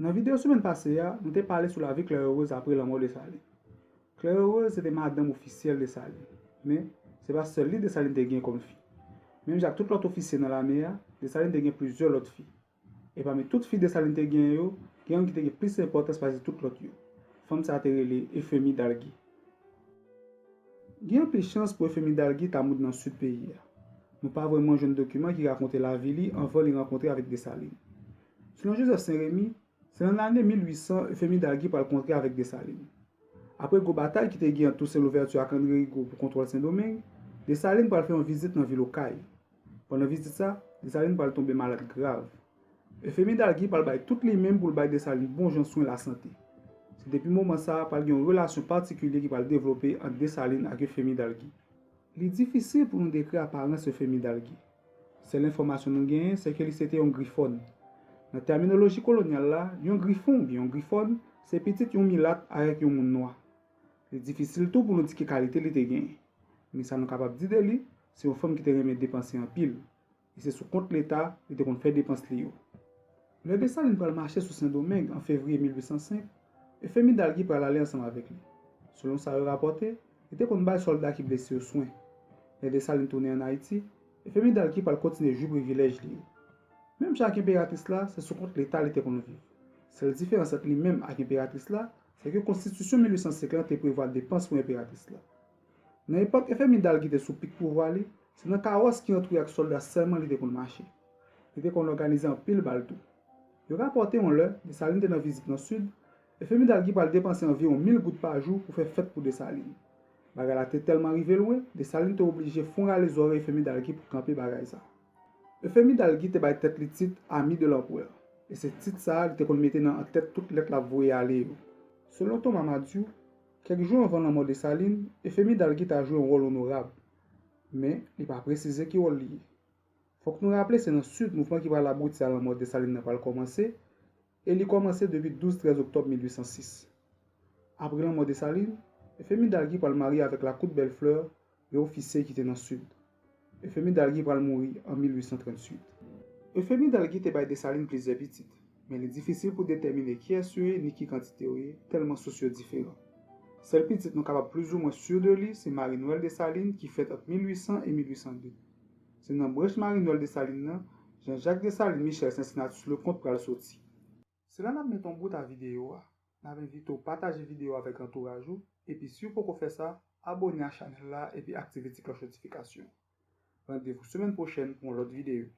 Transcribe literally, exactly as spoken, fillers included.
Nan videyo semèn pase a, nou te pale sou lavi Claire Heureuse apre lanmò Desalin. Claire Heureuse se te madanm ofisyèl Desalin, men se pa sèl li Desalin te gen kòm fi. Menm jan ak tout lòt ofisye nan lame a, Desalin te gen plizyè lòt fi. E pami tout fi Desalin te genyen yo, gen youn ki te gen plis enpòtans pase tout lòt yo. Fanm sa a te rele Euphémie Dalgy. Gen anpil chans pou Euphémie Dalgy ta moute nan sid peyi a. Nou pa vrèman jwenn dokiman ki rakonte lavi li anvan li rankontre avèk Desalin. Selon Joseph Saint-Remy, se nan lane mil uit san Euphémie Dalgy pral kontre avèk Desalin. Apre gwo batay ki te gen ant Toussaint Louverture ak André Rigaud pou kontwòl Sendomeng, Desalin pral fè yon vizit nan vil Okay. Pandan vizit sa, Desalin pral tonbe malad grav. Euphémie Dalgy pral bay tout li menm pou l bay Desalin bon jan swen lasante. Se depi moman sa a pral gen yon relasyon patikilye ki pral devlope ant Desalin ak Euphémie Dalgy. Li difisil pou nou dekri aparans Euphémie Dalgy. Sèl enfòmasyon nou genyen se ke li se te yon grifòn. Nan tèminoloji kolonyal la, yon grifon oubyen yon grifòn se pitit yon milat avèk yon moun nwa. Li difisil tou pou nou di ki kalite li te genyen. Men sa nou kapab di de li, se yon fanm ki te renmen depanse anpil. E se sou kont Leta li te konn fè depans li yo. Lè Desalin pral mache sou Sendomeng an fevriye mil uit san senk, Euphémie Dalgy pral ale ansanm avèk li. Selon sa yo rapòte, li te konn bay sòlda ki blese yo swen. Lè Desalin tounen ann Ayiti, Euphémie Dalgy pral kontinye jwi privilèj li yo. Menm jan ak enperatris la, se sou kont Leta li te konn viv. Sèl diferans ant li menm ak enperatris la, se ke konstitisyon mil uit san senk lan te prevwa depans pou enperatris la. Nan epòk Euphémie Dalgy te sou pik pouvwa li, se nan kawòs ki antoure ak sòlda sèlman li te konn mache. Li te konn òganize anpil bal tou. Yo rapòte yon lè, Desalin te nan vizit nan sid, Euphémie Dalgy pral depanse anviwon mil goud pa jou pou fè fèt pou Desalin. Bagay la te tèlman rive lwen, Desalin te oblije fon rale zòrèy Euphémie Dalgy pou kanpe bagay sa. Euphémie Dalgy te bay tèt li tit Amie de l'Empereur, e se tit sa a li te konn mete nan antèt tout lèt l ap voye ale yo. Selon Thomas Madiou, kèk jou anvan lanmò Desalin, Euphémie Dalgy ta jwe yon wòl onorab, men li pa presize ki wòl li ye. Fòk nou raple se nan sid mouvman ki pral abouti a lanmò Desalin nan pral kòmanse, e li kòmanse depi douz trèz oktòb mil uit san sis. Apre lanmò Desalin, Euphémie Dalgy pral marye avèk Lacourt Bellefleur, yon ofisye ki te nan sid. Euphémie Dalgy pral mouri an mil uit san tranntuit. Euphémie Dalgy te bay Desalin plizyè pitit, men li difisil pou detèmine kiyès yo ye ni ki kantite yo ye, tèlman sous yo diferan. Sèl pitit nou kapab plizoumwen si de li se Marie Noëlle Desalin ki fèt ant mil uit san e mil uit san de. Se nan branch Marie Noëlle Desalin nan Jean-Jacques Dessalines Michel Cincinnatus Leconte pral soti. Se la n ap met yon bout a videyo a. N ap envite w pataje videyo a avèk antouraj ou, epi si w poko fè sa, abòne a chanèl la epi aktive ti klòch notifikasyon. Randevou semèn pwochèn pou yon lòt videyo.